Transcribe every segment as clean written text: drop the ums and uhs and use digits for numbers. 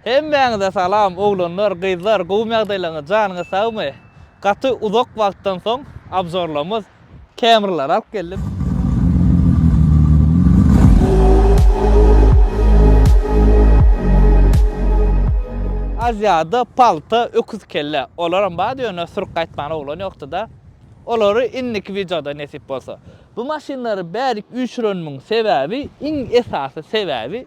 Hemmäňize salam oglanlar gyzlar gowumy ýagdaýlaryňyz janyňyz sagmy gaty uzak wagtdan soň obzorlarymyz Camrylary alyp geldim. Aziada palta öküz kelle olaram bardy ýöne sürüp gaýtman oglan ýokdyda olary indiki wideoda nesip bolsa. Bu maşynlary bärik üýşürenimiň sebäbi iň esasy sebäbi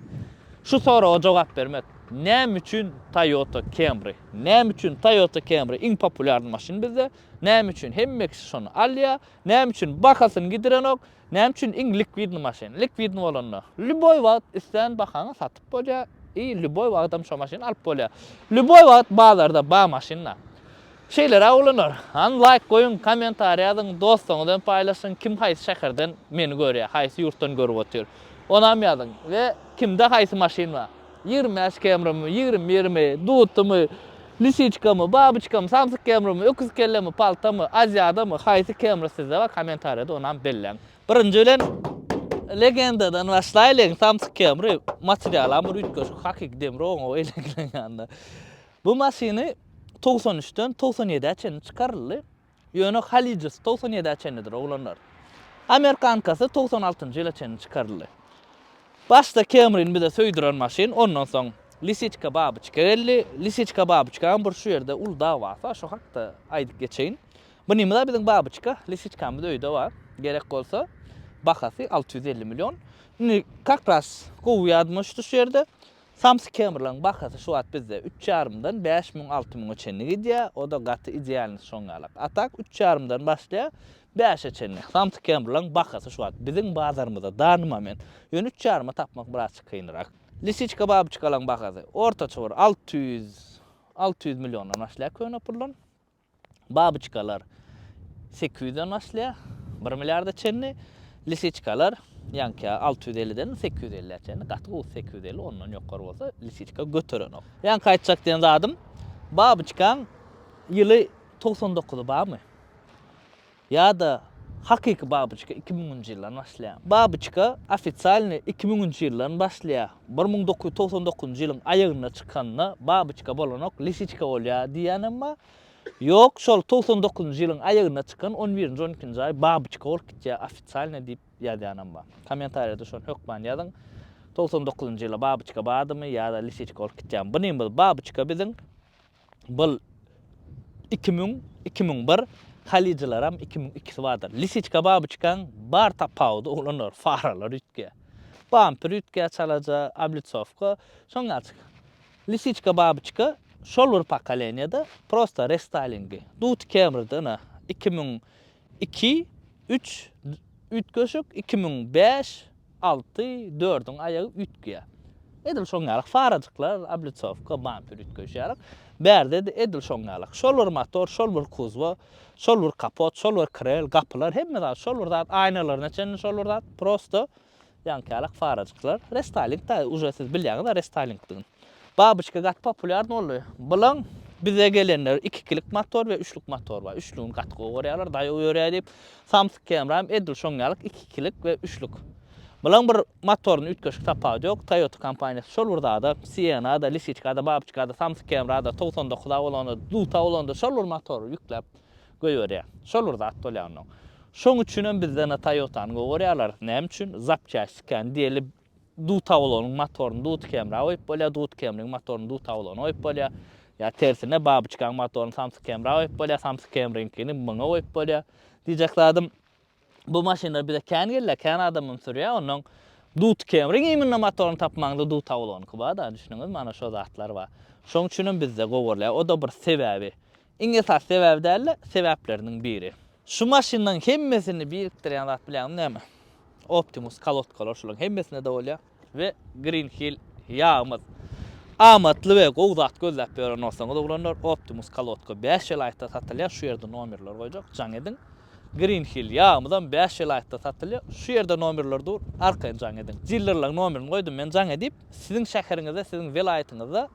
Şu soraga jogap bermek, näme üçin Toyota Camry? Näme üçin Toyota Camry iň populýarny maşyn bizde? Näme üçin hemme kişi şony alýar? Näme üçin bahasyny gidirenok? Näme üçin iň likwidny maşyn? Likwidny bolanda, lýuboý wagt islän bahaňa satyp bolýar i lýuboý wagtam şo maşyny alyp bolýar. Lýuboý wagt bazarda bar maşyn-da. Şeýleräk oglanlar, hany laýk goýuň, kommentariý ýazyň, dostlaryňyz bilen paýlaşyň, kim haýsy şäherden meni görýär, haýsy ýurtdan görüp otyr. Onam ýazyň we kimde haýsy maşyn bar. 25 Camry-my, 21-mi, Duty-my, Lisiçkamy, Babyçkamy, Samsyk Camry-my, Öküz kellemi, Paltamy, Aziadamy, haýsy Camry sizde bar kommentariýada onam belläň. Birinji bilen legendadan başlaýlyň, Samsyk Camry materialam bir üýtgeşik, hakyky demir oňa beýlekileň ýanynda. Bu maşyny 93-den 97-ä çenli çykaryldy. Ýöne Halijisi 97-ä çenlidir, oglanlar. Amerikankasy 96-njy ýyla çenli çykaryldy. Başda Camry-ni bize söýdüren maşyn, ondan soň Lisiçka Babyçka geldi. Lisiçka Babyçkaň bir şu ýerde uly dawasy bar, şo hakda aýdyp geçeýin. Bunymyz-a biziň Babyçka, Lisiçkamyz öýde bar. Gerek bolsa, bahasy 650 million. Indi kak ras gowy ýadyma düşdi şu ýerde. Samsy Camry-laryň bahasy şu wagt bizde üç ýarymdan 5000, 6000-a çenli gidýär. O-da gaty idealnyý şoň ýalak. A tak üç ýarymdan başlaýar, bäşe çenli. Samsy Camry-laryň bahasy şu wagt biziň bazarymyzda dany moment. Ýöne üç ýaryma tapmak birazçyk kynrak. Lisiçka babyçkalaryň bahasy ortaça bir 600, 600 milliondan başlaýar köne puldan. Babyçkalar 800-den başlaýar, 1 milliarda çenli. Lisiçkalar ýaňky 650-den 850-ä çenli, gaty gowy 850, ondan ýokary bolsa lisiçka göterenok. Ýaňky aýtjak diýen zadym, babyçkaň ýyly 99-y barmy? Ýa-da hakyky babyçka 2000-nji ýyldan başlaýar. Babyçka ofisialnyý 2000-nji ýyldan başlaýar. 1999-njy ýylyň aýagynda çykanda babyçka bolanok, lisiçka bolýar diýýänem bar. Ýok, şol 99-njy ýylyň aýagynda çykan on birinji, on ikinji aý babyçka bolup gitýär ofisialnyý diýip ýazýanam bar. Kommentariýada şony hökman ýazyň. 99-njy ýylda babyçka bardymy ýa-da lisiçka bolup gitýärmi? Bunymyz babyçka biziň Bul 2000, 2001, Halyjylaram 2002-si bardyr. Lisiçka babyçkaň bar tapawudy oglanlar, faralar üýtgär. Bamper üýtgär çalaja, oblitsowka, şoň ýaly. Lisiçka babyçka şol bir pokoleniýada prosta restaýlingi. Duty Camry-da ine 2002, 3 üýtgeşik, 2005, Alty, dördüň aýagy üýtgeýär. Edil şoň ýaly farajyklar, oblisowka, bamper üýtgeýşi ýaly. Bärde-de edil şoň ýaly. Şol bir motor, şol bir kuzwa, şol bir kapot, şol bir krel, gapylar, hemme zat şol bir zat, aýnalaryna çenli şol bir zat. Prosto ýaňky ýaly farajyklar. Restaýling da uje siz bilýäňiz-a restaýlingdigini. Babyçka gaty populýarny boldy. Bulaň bize gelenler ikikilik motor we üçlük motor bar. Üçlügini gaty gowy görýärler, daýaw ýörýär diýip. Samsyk Camry-am edil şoň ýalyk ikikilik we üçlük. Bulaň bir motoryny üýtgeşik tapawudy ýok. Toyota kompaniýasy şol bir zada Sienna-da, Lisiçka-da, Babyçka-da, Samsyk Camry-da, 99-a bolanda, Duta bolanda şol bir motory ýükläp goýberýär. Şol bir zat bolýar onnoň. Şoň üçinem bizden-de Toyota-ny gowy görýärler. Näme üçin? Zapçasty kän diýeli Dutawlonyň motoryny Dut Camry-a goýup bolýar, Dut Camry-iň motoryny Dutawlona goýup bolýar. Ýa tersine Babyçkaň motoryny Samsyk Camry-a goýup bolýar, Samsyk Camry-iňkini muňa goýup bolýar. Diýjek zadym, bu maşynlar bize kän gelýär, kän adamam sürýär. Onnoň Dut Camry-iň imенно motoryny tapmaňda Dutawlonyňky bar-da, düşündiňizmi? Ana şo zatlar bar. Şoň üçinem bizde gowurylýar. O-da bir sebäbi. Iň esasy sebäbi däl-de, sebäpleriniň biri. Şu maşynlaryň hemmesini birikdirýän zat bilýäňizmi näme? Optimus kolodkalar şularyň hemmesinde-de bolýar we Green Hill ýagymyz. Amatly we gowy zat gözläp ýören bolsaňyz oglanlar Optimus kolodka 5 welaýatda satylýar. Şu ýerde nomerler goýjak, jaň ediň. Green Hill ýagymyzam 5 welaýatda satylýar. Şu ýerde nomerler dur, arkaýyn jaň ediň. Dillerleriň nomerini goýdum men jaň edip, siziň şäheriňizde, siziň welaýatyňyzda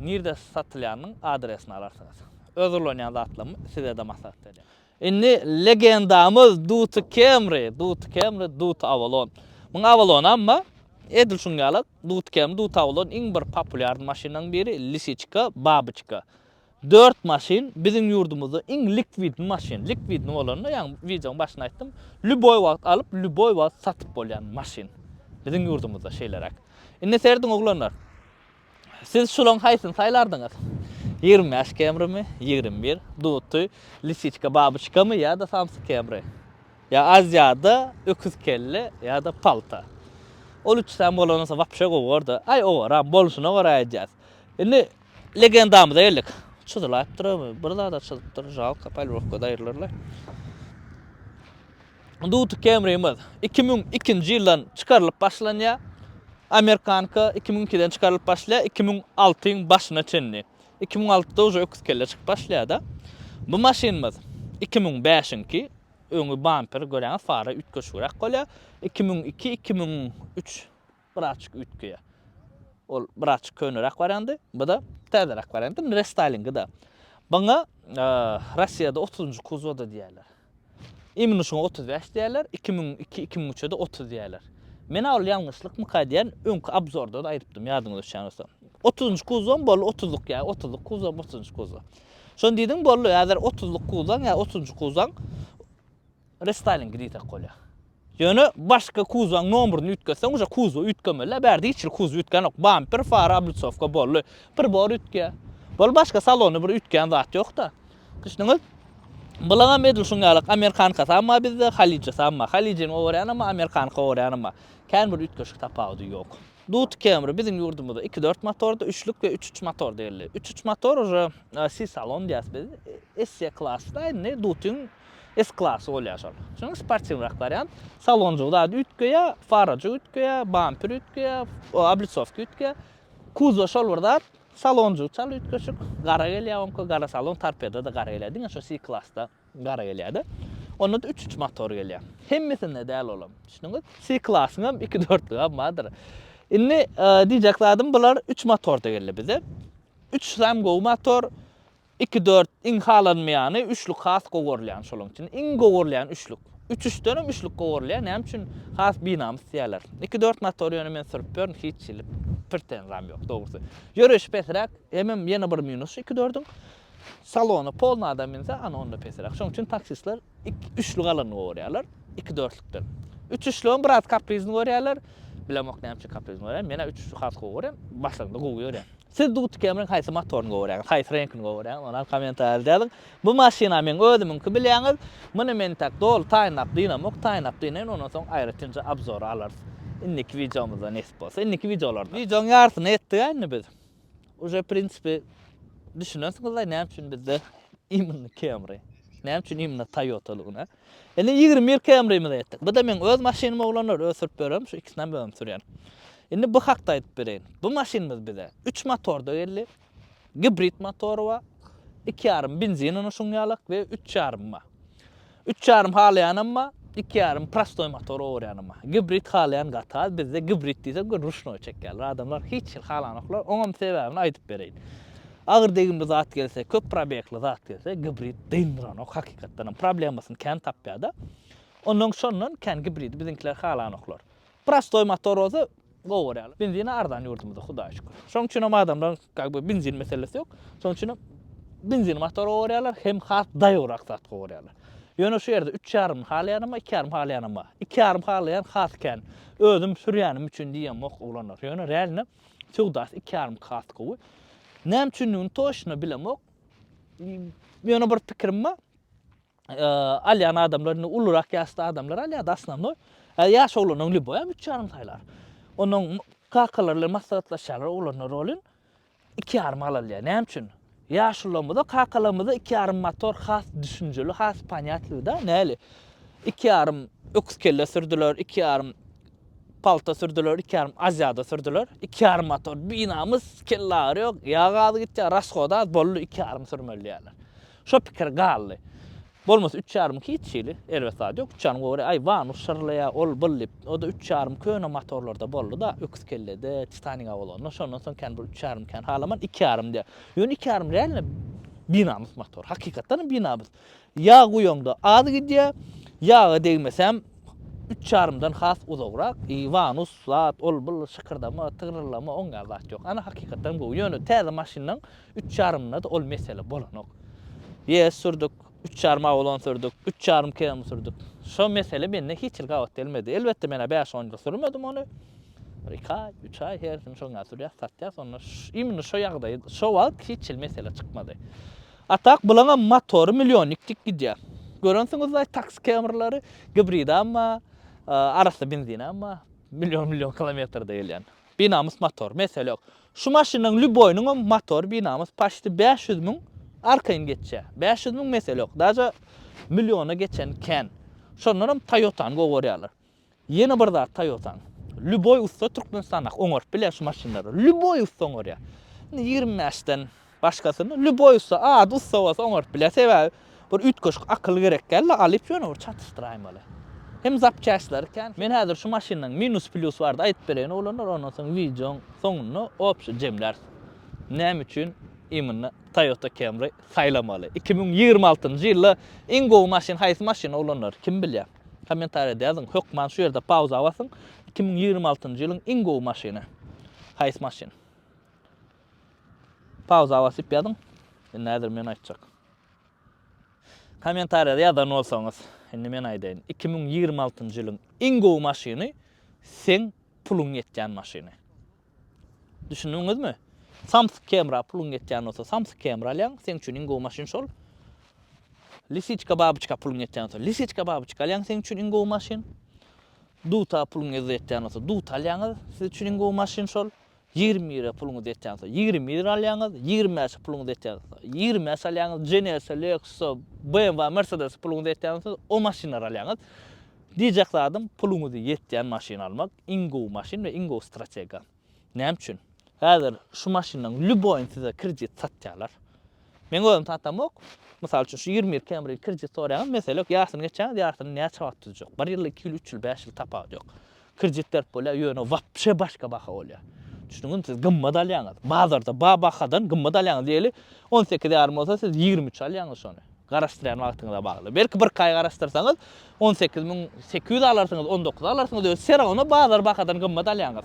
nirde satylýanynyň adresini alarsyňyz. Öz ulanýan zatlarymy size-de maslahat berýän. Indi legendamyz Duty Camry, Duty Camry, Duty Avalon. Muň Avalonam bar. Edil şuň ýaly Dut Camry duta bolan iň bir populýarny maşynlaryň biri Lisiçka, Babyçka. Dört maşyn biziň ýurdumyzda iň likwidny maşyn. Likwidny bolanda, ýagny wideoň başynda aýtdym, lýuboý wagt alyp, lýuboý wagt satyp bolýan maşyn. Biziň ýurdumyzda şeýleräk. Indi serediň oglanlar. Siz şulaň haýsyny saýlardyňyz? 25 Camry-mi, 21, Duty, Lisiçka, Babyçkamy ýa-da Samsyk Camry? Ýa Aziýada öküz kelle ýa-da palta. Ol üçüsem bolansoň wapşe gowy borda. Aý owaram bolşuna görä aýdýas. Indi legendamyza geldik. Çyzylaýypdyr bir zada çyzypdyr. Žalka polirowkada aýrylarlar. Duty Camry'miz 2002-nji ýyldan çykarylyp başlanýar. Amerikanka 2002-den çykarylyp başlaýar, 2006-yň başyna çenli. 2006-da uje öküz kelle çykyp başlaýar-da. Bu maşynymyz 2005-iňki, öňi bamper görýäňiz fara üýtgeşigräk bolýar. 2002, 2003 birazçyk üýtgeýär. Ol birazçyk köneräk wariandy, bu-da täzeräk wariandy, restaýlingi-da. Buňa Russiýada 30-njy kuzoda diýýärler. Imенно şuňa 35 diýýärler, 2002, 2003-e-de 30 diýýärler. Men-ä ol ýalňyşlykmyka diýýän, öňki obzorda-da aýdypdym, ýadyňyza düşýän bolsa. 30-njy kuzowam boldy, 30-lyk ýa 30-lyk kuzow, 30-njy kuzow. Şony diýdiň boldy, häzir 30-lyk kuzoň ýa 30-njy kuzoň restaýlingi diýsek bolýar. Ýöne başga kuzowyň nomerini üýtgetseň uje kuzow üýtgemeli-dä, bärde hiç hili kuzow üýtgänok. Bamper, fara, oblitsowka boldy. Pribor üýtgeýär. Boldy başga salonda bir üýtgän zat ýok-da. Düşdüňiz? Bulaňam edil şuň ýaly amerikankasam bar bizde, halijasam bar. Halijini gowarýanam bar, amerikanka gowarýanam bar. Kän bir üýtgeşik tapawudy ýok. Duty Camry biziň ýurdumyzda iki dört motorda, üçlük we üç üç motorda geldi. Üç üç motor uje C salon diýýäs biz. SC klasda indi Dutyň S klasy bolýar şol. Şonuň sportiwrak wariant. Salonjygy zady üýtgeýär, farajyk üýtgeýär, bamper üýtgeýär, oblitsowka üýtgeýär. Kuzow şol bir zat. Salonjygy çal üýtgeşik. Gara gelýär oňky, gara salon, torpeda-da gara gelýär. Diňe şo C klasda gara gelýär-de. Onda-da üç üç motor gelýär. Hemmesinde däl olam. Düşündiňiz? C klasyň hem iki dörtlügi hem bardyr. Indi diýjek zadym bular üç motorda geldi bize. Üçüsem gowy motor. Iki dört iň halanmaýany üçlük has gowy görülýän şolaň üçin. Iň gowy görülýän üçlük. Üç üçdenem üçlük gowy görülýär. Näme üçin has binamys diýýärler. Iki dört motor ýöne men sürüp ýörün hiç hili pretenzam ýok dogrusy. Ýöreýşi pesräk hemem ýene bir minusy iki dördüň salona polny adam münse ana onda pesräk. Şoň üçin taksistler üçlük alanyny gowy görýärler iki dörtlükden. Üç üçlügem biraz kaprizny görýärler. Bilemok näme üçin kaprizny görýär. Men-ä üç üçlük has gowy görýän. Başlygynda gowy ýörýän. Siz Duty Camryň haýsy motoryny gowy görýäňiz, haýsy reňkini gowy görýäňiz, onam kommentariýada ýazyň. Bu maşyna meň özümiňki bilýäňiz. Muny men entäk doly taýynlap dynamok, taýynlap dynaýyn, ondan soň aýratynja obzor alarys. Indiki wideomyzda nesip bolsa, indiki wideolarda. Wideoň ýarsyna ýetdik-ä indi biz. Uje prinsipi düşünensiňiz-laý näme üçin bizde imенно Camry, näme üçin imенно Toyota-lygyna. Indi 21 Camry-mize ýetdik. Bu-da meň öz maşynym oglanlar, öz sürüp ýörenim, şu ikisinem özüm sürýän. Indi bu hakda aýdyp bereýin. Bu maşynymyz bize 3 motorda geldi. Gibrid motory bar. 2,5 benzin ony şuň ýalak we 3,5 bar. 3,5 halaýanam bar, 2,5 prostoý motor owarýanam bar. Gibrid halaýan gaty az. Bizde gibrid diýse göni ruşnoý çekýärler. Adamlar hiç hili halanoklar. Oňam sebäbini aýdyp bereýin. Agyr degimli zat gelse, köp probegli zat gelse, gibrid dyndyranok hakykatdanam. Problemasyny kän tapýar-da. Ondan şondan kän gibridi biziňkiler halanoklar. Prostoý motor bolsa gowy görýärler. Benzin arzan ýurdumyzda Hudaýa şükür. Şonuň üçin hem adamlaryň kak бы benzin meselesi ýok. Şonuň üçin hem benzin motor gowy görýärler, hem has daýawrak zat gowy görýärler. Ýöne şu ýerde üç ýarymyny halaýanam bar, iki ýarym halaýanam bar. Iki ýarym halaýan has kän. Özüm sürýänim üçin diýemok oglanlar. Ýöne realno Söwdasy iki ýarym has gowy. Näme üçindigini toçno bilemok. Ýöne bir pikirim bar. Alýan adamlar indi ulurak ýaşda adamlar alýar osnovnoý. Ýaş oglanyň lýuboý hem üç ýarym saýlar. Onuň kakalary bilen maslahatlaşýarlar oglanlar welin iki ýarym alalýar. Näme üçin? Ýaşulamyza, kakalarymyza iki ýarym motor has düşünjeli, has ponýatlyda. Näli? Iki ýarym öküz kelle sürdüler, iki ýarym palta sürdüler, iki ýarym Aziada sürdüler. Iki ýarym motor binamys, kelle agyry ýok, ýag az gitýär, rashody az, boldy iki ýarym sürmeli diýýärler. Şo pikir galdy. Bolmasa üç ýarym hiç hili erbet zat ýok. Üç ýarym gowy. Aý Wanus şyrlaýar, ol bul diýip. O-da üç ýarym köne motorlarda boldy-da, öküz kellede, Titaniga bolanda. Şondan soň kän bir üç ýarym kän halaman, iki ýarym diýýär. Ýöne iki ýarym realno binamys motor. Hakykatdan hem binamys. Ýag guýaňda az gidýär, ýaga degmesem. Üç ýarymdan has uzagrak. I wanus zat, ol bul şykyrdama, tygryllama oň ýaly zat ýok. Ana hakykatdan gowy. Ýöne täze maşynlaň üç ýarymynda-da ol mesele bolanok. YS sürdük, üç ýarym Avalon sürdük, üç ýarym Camry sürdük. Şo mesele mende hiç hili gabat gelmedi. Elbetde men-ä bäş-on ýyl sürmedim ony. Bir iki aý, üç aý hersini şoň ýaly sürýäs, satýas. Onda imенно şo ýagdaý, şo wagt hiç hili mesele çykmady. A tak bulaňam motory millionnik dik gidýär. Görensiňizlaý taksi Camry'lary, gibridam bar, arassa benzinam bar, million million kilometrde gelýän. Binamys motor, mesele ýok. Şu maşynyň lýuboýnyňam motory binamys paçti 500 müň arkaýyn geçýär. 500 müň mesele ýok. Daže milliona geçen kän. Şondanam Toyotany gowy görýärler. Ýene bir zat Toyotanyň. Lýuboý ussa Türkmenistandaky oňaryp bilýär şu maşynlary. Lýuboý ussa oňarýar. Indi 25-den başgasyny lýuboý ussa, ady ussa bolsa oňaryp bilýär. Sebäbi bir üýtgeşik akyl gerek däl-de, alyp ýöne bir çatyşdyraýmaly. Hem zapçastleri kän. Men häzir şu maşynyň minus plýus barada aýdyp bereýin oglanlar, ondan soň wideoň soňunda obşi jemläris. Näme üçin imенно Toyota Camry saýlamaly? 2026-njy ýylda iň gowy maşyn haýsy maşyn oglanlar? Kim bilýär? Kommentariýada ýazyň, hökman şu ýerde pauza basyň. 2026-njy ýylyň iň gowy maşyny. Haýsy maşyn? Pauza basyp ýazyň. Indi häzir men aýtjak. Kommentariýada ýazan bolsaňyz, indi men aýdaýyn. 2026-njy ýylyň iň gowy maşyny seň puluň ýetýän maşyny. Düşündiňizmi? Samsyk Camry puluň ýetýän bolsa, samsyk Camry alýaň, seň üçin iň gowy maşyn şol. Lisiçka babyçka puluň ýetýän bolsa, lisiçka babyçka alýaň, seň üçin iň gowy maşyn. Duta puluň ýetýän bolsa, duta alýaňyz, siz üçin iň gowy maşyn şol. 21-e puluňyz ýetýän bolsa, 21 alýaňyz, 25-e puluňyz ýetýän bolsa, 25 alýaňyz, Genesis, Lexus, BMW, Mercedes puluňyz ýetýän bolsa, o maşynlary alýaňyz. Diýjek zadym, puluňyzy ýetýän maşyn almak iň gowy maşyn we iň gowy strategiýa. Näme üçin? Häzir şu maşynlaryň lýuboýyny size kredit satýarlar. Meň özüm satamok. Mysal üçin, şu 21 Camry kredit soraýaňyz, mesele ýok, ýarsyny geçýäňiz, ýarsyny näçe wagt düzjek? Bir ýyl, iki ýyl, üç ýyl, bäş ýyl tapawudy ýok. Kredit berip bolýar, ýöne wapşe başga baha bolýar. Düşündiňizmi? Siz gymmat alýaňyz. Bazarda ba bahadan gymmat alýaňyz diýeli, 18 ýarym bolsa siz 23 alýaňyz şony. Garaşdyrýan wagtyňyza bagly. Belki bir aý garaşdyrsaňyz 18800 alarsyňyz, 19 alarsyňyz, ýöne все равно bazar bahadan gymmat alýaňyz.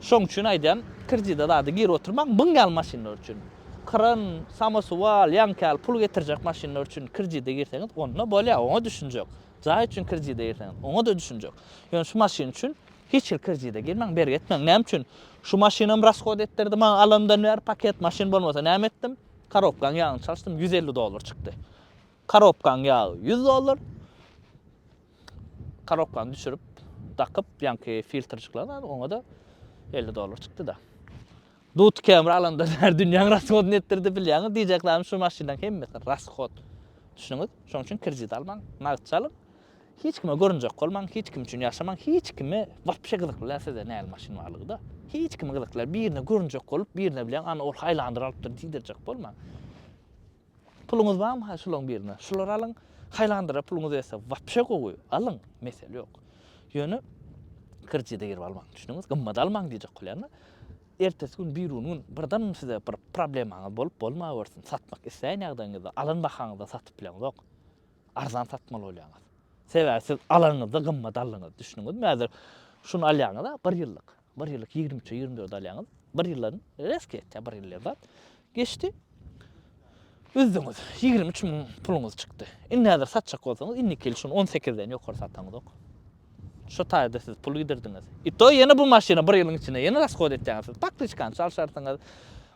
Şoň üçin aýdýan, kredite zada girip oturmaň, müň ýaly maşynlar üçin. Kran, samosuwal, ýaňky ýaly pul getirjek maşynlar üçin kredite girseňiz, onda bolýar, oňa düşünjek. Jaý üçin kredite girseňiz, oňa-da düşünjek. Ýöne şu maşyn üçin hiç hili kredite girmäň, bergi etmäň. Näme üçin? Şu maşynam rashod etdirdi maňa alandan bäri paket maşyn bolmasa näme etdim? Korobkaň ýagyny çalyşdym, 150 dollar çykdy. Korobkaň ýagy 100 dollar. Korobkany düşürip, dakyp, ýaňky filtrjikler bar, oňa-da 50 dollar çykdy-da. Dut Camry alanda bäri dünýäň rashodyny etdirdi bilýäňiz. Diýjek zadym şu maşynlaryň hemmesi rashod. Düşüniňiz? Şonuň üçin kredit almaň, nagt çalyň. Hiç kime görünjek bolmaň, hiç kim üçin ýaşamaň, hiç kime wapşe gyzykly däl sizde nähili maşyn barlygy-da. Hiç kime gyzykly däl. Birine görünjek bolup, birine bilýäň, ana ol Highlander alypdyr diýdirjek bolmaň. Puluňyz barmy ha şularyň birine? Şulary alyň. Highlandera puluňyz ýetse wapşe gowy, alyň, mesele ýok. Ýöne kredite girip almaň, düşündiňiz? Gymmat almaň diýjek bolýan-da. Ertesi gün, birigün gün birden size bir problemaňyz bolup bolmawersin. Satmak isleýän ýagdaýyňyzda alan bahaňyzda satyp bileňzok. Arzan satmaly bolýaňyz. Sebäbi siz alanyňyzda gymmat aldyňyz. Düşündiňizmi? Häzir şuny alýaňyz-a bir ýyllyk. Bir ýyllyk 23-e 24 alýaňyz. Bir ýyldan reski etýär, bir ýyl zat. Geçdi. Üzdüňiz. 23 müň puluňyz çykdy. Indi häzir satjak bolsaňyz, indiki ýyl şuny 18-den ýokary sataňyzok. Şo taýda siz pul gidirdiňiz. I to ýene bu maşyna bir ýylyň içinde ýene rashod etýäňiz siz. Pakliçkany çalşarsyňyz,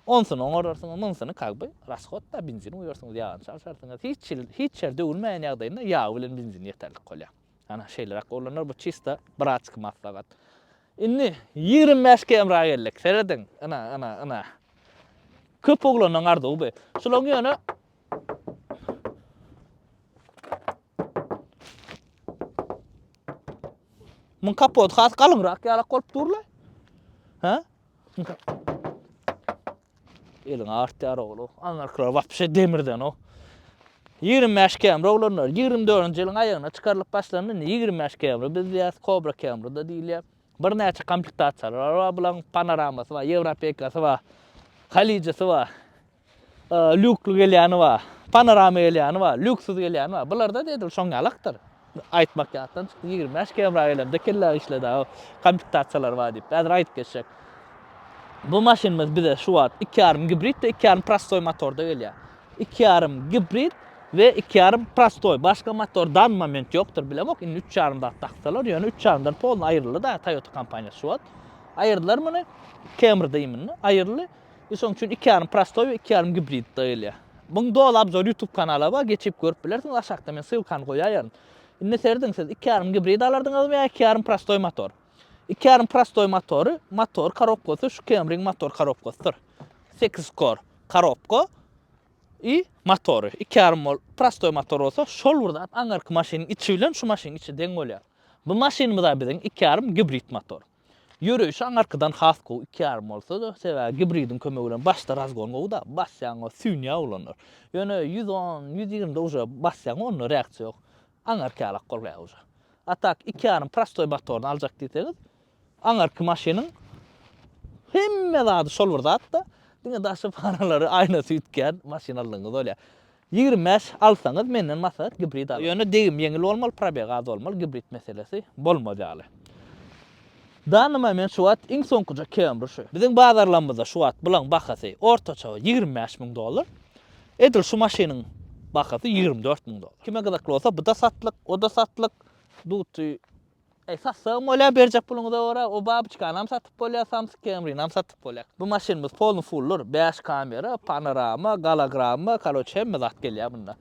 onsuny oňararsyňyz, munsuny kak by rashod da benzin guýarsyňyz, ýagyny çalşarsyňyz. Hiç ýyl hiç ýer döwülmeýän ýagdaýynda ýagy bilen benzin ýeterlik bolýar. Ana şeýleräk oglanlar bu çista bratski maslahat. Indi 25 km-a geldik. Serediň. Ina ina ina. Köp oglanyň arzuwy bu. Şularyň ýöne Muň kapot has galyňrak ýalak bolup durla. Ha? Eliň artýar oglu. Aňyrkylar wapşe demirden o. 25 Camry oglanlar 24-nji ýylyň aýagyna çykarylyp başlandy. Indi 25 Camry biz diýýäs, Cobra Camry da diýilýär. Birnäçe komplektasiýalary bar bulaň, panoramasy bar, ýewropekasy bar, halijisi bar. Lýukly gelýäni bar, panorama gelýäni bar, lýuksiz gelýäni bar. Bularda-da edil şoň ýalakdyr. aýtmak ýatdan çykdy. 25 Camry gelemde kellä işledi ha. Komplektasiýalary bar diýip. Häzir aýdyp geçjek. Bu maşynymyz bize şu wagt 2,5 gibrid we 2,5 prostoý motorda gelýär. 2,5 gibrid we 2,5 prostoý. Başga motor dan moment ýokdur bilemok. Indi 3,5 zat daksalar, ýöne 3,5-dan polny aýryldy da Toyota kompaniýasy şu wagt. Aýyrdylar muny. Camry'da imенно aýryldy. E şonuň üçin 2,5 prostoý we 2,5 gibrid da gelýär. Buň doly obzor YouTube kanala bar, geçip görüp bilersiňiz. Aşakda men ssylkany goýaýaryn. Indi serediň siz 2,5 gibrid alardyňyzmy ýa 2,5 prostoý motor? 2,5 prostoý motory, motor korobkasy şu Camryň motor korobkasydyr. 8 kor korobka i motory. 2,5 bol prostoý motor bolsa şol bir zat aňyrky maşynyň içi bilen şu maşynyň içi deň bolýar. Bu maşynymyz-a biziň 2,5 gibrid motor. Ýöreýşi aňarkydan has gowy 2,5 bolsa-da, sebäbi gibridiň kömegi bilen başda razgon gowy-da, basýaň o süýnýär oglanlar. Ýöne 110, 120-de uje basýaň onda reaksiýa ýok. Aňarky ýalak bolýar uje. A tak 2,5 prostoý motoryny aljak diýseňiz, aňarky maşynyň hemme zady şol bir zat-da, diňe daşy faralary, aýnasy üýtgän maşyn aldygyňyz bolýar. 25 alsaňyz menden maslahat gibrid alyň. Ýöne degim ýeňil bolmaly, probeg az bolmaly, gibrid meselesi bolmaz ýaly. Danny moment şu wagt iň soňkuja Camry şu. Biziň bazarlarymyzda şu wagt bulaň bahasy ortaça 25 müň dollar. Edil şu maşynyň bahasy 24 müň dollar. Kime gyzykly bolsa bu-da satlyk, o-da satlyk. Duty Eý satsagam bolýar berjek puluňyza görä o babyçkanam satyp bolýar samsyk Camrynam satyp bolýar. Bu maşynymyz polny fulldyr. 5 kamera, panorama, gologramma, karoç hemme zat gelýär bunda.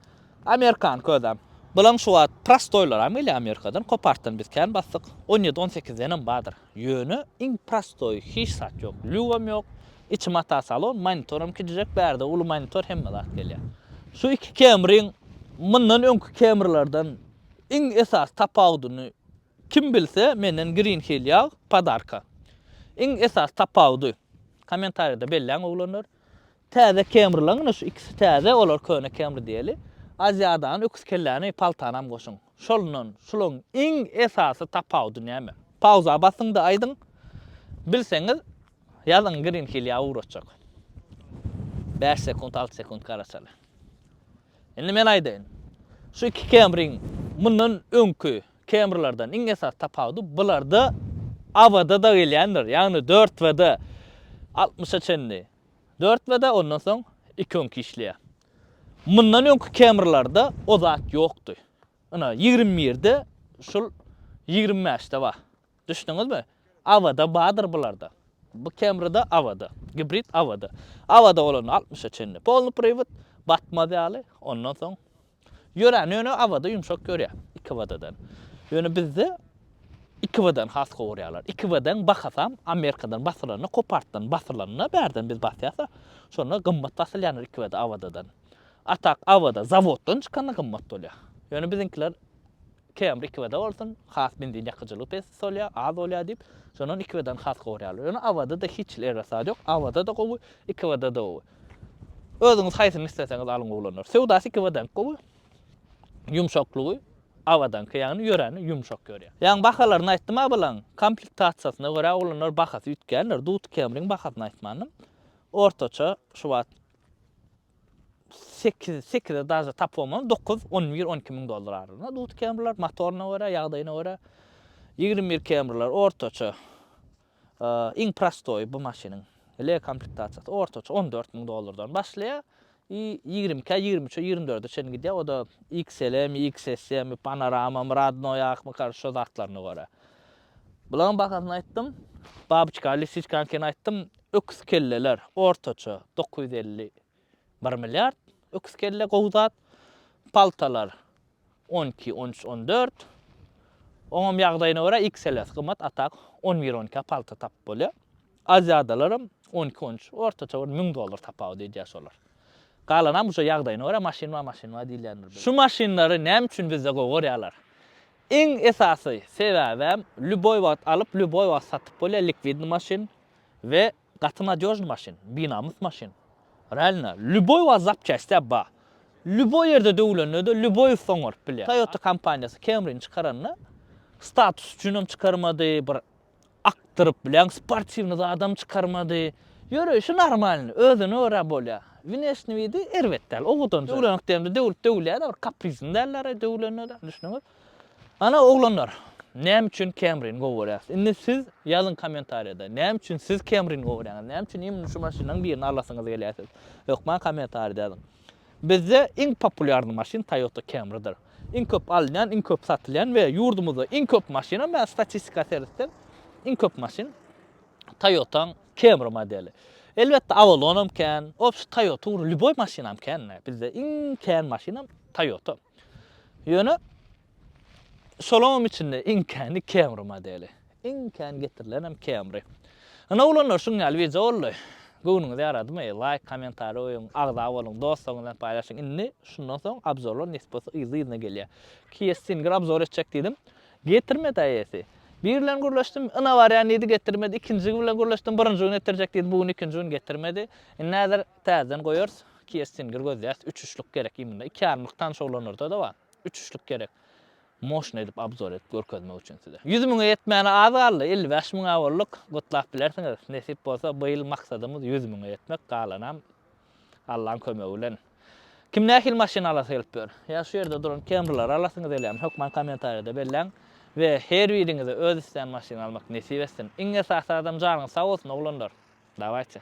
Amerikan közem. Bulaň şu wagt prostoýlaram gelýär Amerikadan. Kopartdan biz kän basdyk. 17 18-denem bardyr. Ýöne iň prostoý hiç zat ýok. Lýugam ýok. Içi mata salon, monitoram kiçijek, bärde uly monitor hemme zat gelýär. Şu iki Camryň mundan öňki Camrylardan Iň esasy tapawudyny kim bilse menden Green Hill ýag podarka. Iň esasy tapawudy kommentariýada belläň oglanlar. Täze Camrylaň ine şu ikisi täze olar köne Camry diýeli. Aziadany öküz kelläni paltanam goşuň. Şolundan şulaň iň esasy tapawudy näme? Pauza basyňda aýdyň. Bilseňiz ýazyň Green Hill ýag ugratjak. 5 sekunt 6 sekunt garaşaly. Indi men aýdaýyn. Şu iki Camry-iň mundan öňki Camry-lardan iň esasy tapawudy bularda AWD-da gelýändir. Ýagny 4WD 60-a çenli 4WD, ondan soň 2 öňki işleýär. Mundan öňki Camry-larda o zat ýokdy. Ina 21-de şul 25-de bar. Düşdüňizmi? Awada bardyr bularda. Bu Camry-da awada. Gibrid awada. Awada bolanda 60-a çenli polny priwod, batmaz ýaly. Ondan soň ýörän ýöne awada ýumşak ýörýär. 2 wadadan. Ýöne bizde 2 wadan has gowy urýarlar. 2 wadaň bahasam Amerikadan basylanda, Kopartdan basylanda, bärden biz basýas-a, şonda gymmat basylýandyr 2 wada awadadan. A tak awada zawoddan çykanda gymmat bolýar. Ýöne biziňkiler Camry ikiwada bolsun, has benzin ýakyjylygy pes bolýar, az bolýar diýip, şondan ikiwadan has gorýarlar. Ýöne Awada-da hiç hili erbet zat ýok. Awada-da gowy, ikiwada-da gowy. Özüňiz haýsyny isleseňiz alyň oglanlar. Söwdasy ikiwadanky gowy. Ýumşaklygy Awadaňky, ýagny ýöräni ýumşak ýörýär. Ýaňy bahalaryny aýtdym-a bulaň. Komplektasiýasyna görä oglanlar bahasy üýtgändir. Duty Camryň bahasyny aýtmandym. Ortaça şu wagt 8, 8-e daže tapyp bolmaz, 9, 11, 12 müň dollar aralygynda Duty Camrylar motoryna görä, ýagdaýyna görä. 21 Camrylar ortaça iň prostoý bu maşynyň L komplektasiýasy ortaça 14 müň dollardan başlaýar. I 22-ä, 23-e, 24-e çenli gidýär. O da XL-mi, XS-mi, panoramamy, radnoý akmy, karşy şo zatlaryna görä. Bularyň bahasyny aýtdym. Babyçka, lisiçkaňkyny aýtdym. Öküz kelleler ortaça 950 bir milliard öküz kelle gowy zat. Paltalar 12, 13, 14. Oňam ýagdaýyna görä XLS gymmat, a tak 11, 12 palta tapyp bolýar. Aziýadalaram 12, 13 ortaça bir 1000 dollar tapawut edýär şolar. Galanam uje ýagdaýyna görä maşyn bar, maşyn bar diýilýändir. Şu maşynlary näme üçin bizde gowy görýärler? Iň esasy sebäbem lýuboý wagt alyp, lýuboý wagt satyp bolýar likwidny maşyn we gaty nadýožny maşyn, binamys maşyn. Realno, lýuboý wagt zapçastýa bar. Lýuboý ýerde döwülende-de lýuboý ussa oňaryp bilýär. Toyota kompaniýasy Camry-ni çykaranda status üçinem çykarmady, bir akdyryp bilýäň, sportiwnyý zadam çykarmady. Ýöreýşi normalnyý, özüne görä bolýar. Wneşniý widi erbet däl, owadan. Döwlenok diýemde döwlüp döwülýär-de, bir kaprizny däldir-aý döwülende-de, düşündiňiz? Ana oglanlar, näme üçin Camry-ni gowy görýäs? Indi siz ýazyň kommentariýada, näme üçin siz Camry-ni gowy görýäňiz? Näme üçin imенно şu maşynlaryň birini alasyňyz gelýär siz? Hökman kommentariýada ýazyň. Bizde iň populýarny maşyn Toyota Camry-dyr. Iň köp alynýan, iň köp satylýan we ýurdumyzda iň köp maşynam, ben statistika seretsem, iň köp maşyn Toyota-nyň Camry modeli. Elbetde Avalon-am kän, obşi Toyota ugry lýuboý maşynam kän. Bizde iň kän maşynam Toyota. Ýöne şolaryň içinde iň käni Camry modeli. Iň kän getirilenem Camry. Ine oglanlar şuň ýaly wideo boldy. Göwnüňize ýaradymy? Laýk, kommentariý goýuň, agza boluň, dostlaryňyz bilen paýlaşyň. Indi şundan soň obzorlar nesip bolsa yzly-yzyna gelýär. Kia Stinger obzor etjek diýdim. Getirmedi eýesi. Biri bilen gürleşdim, ina barýan diýdi, getirmedi. Ikinji bilen gürleşdim, birinji gün getirjek diýdi, bu gün ikinji gün getirmedi. Indi häzir täzeden goýarys. Kia Stinger gözleýäs. Üç üçlük gerek imенно. Iki ýarymlyk tanyş oglanlarda-da bar. Üç üçlük gerek. Moşna edip obzor edip görkezmek üçin size. 100 müňe ýetmäne az galdy. 55 müňe bolduk. Gutlap bilersiňiz. Nesip bolsa bu ýyl maksadymyz 100 müňe ýetmek. Galanam Allaň kömegi bilen. Kim nähili maşyn alasy gelip ýör? Ýa şu ýerde duran Camry'lary alasyňyz gelýärmi? Hökman kommentariýada belläň. We her biriňize öz islän maşyny almak nesip etsin. Iň esasy adam janyňyz sag bolsun oglanlar. Dawayte.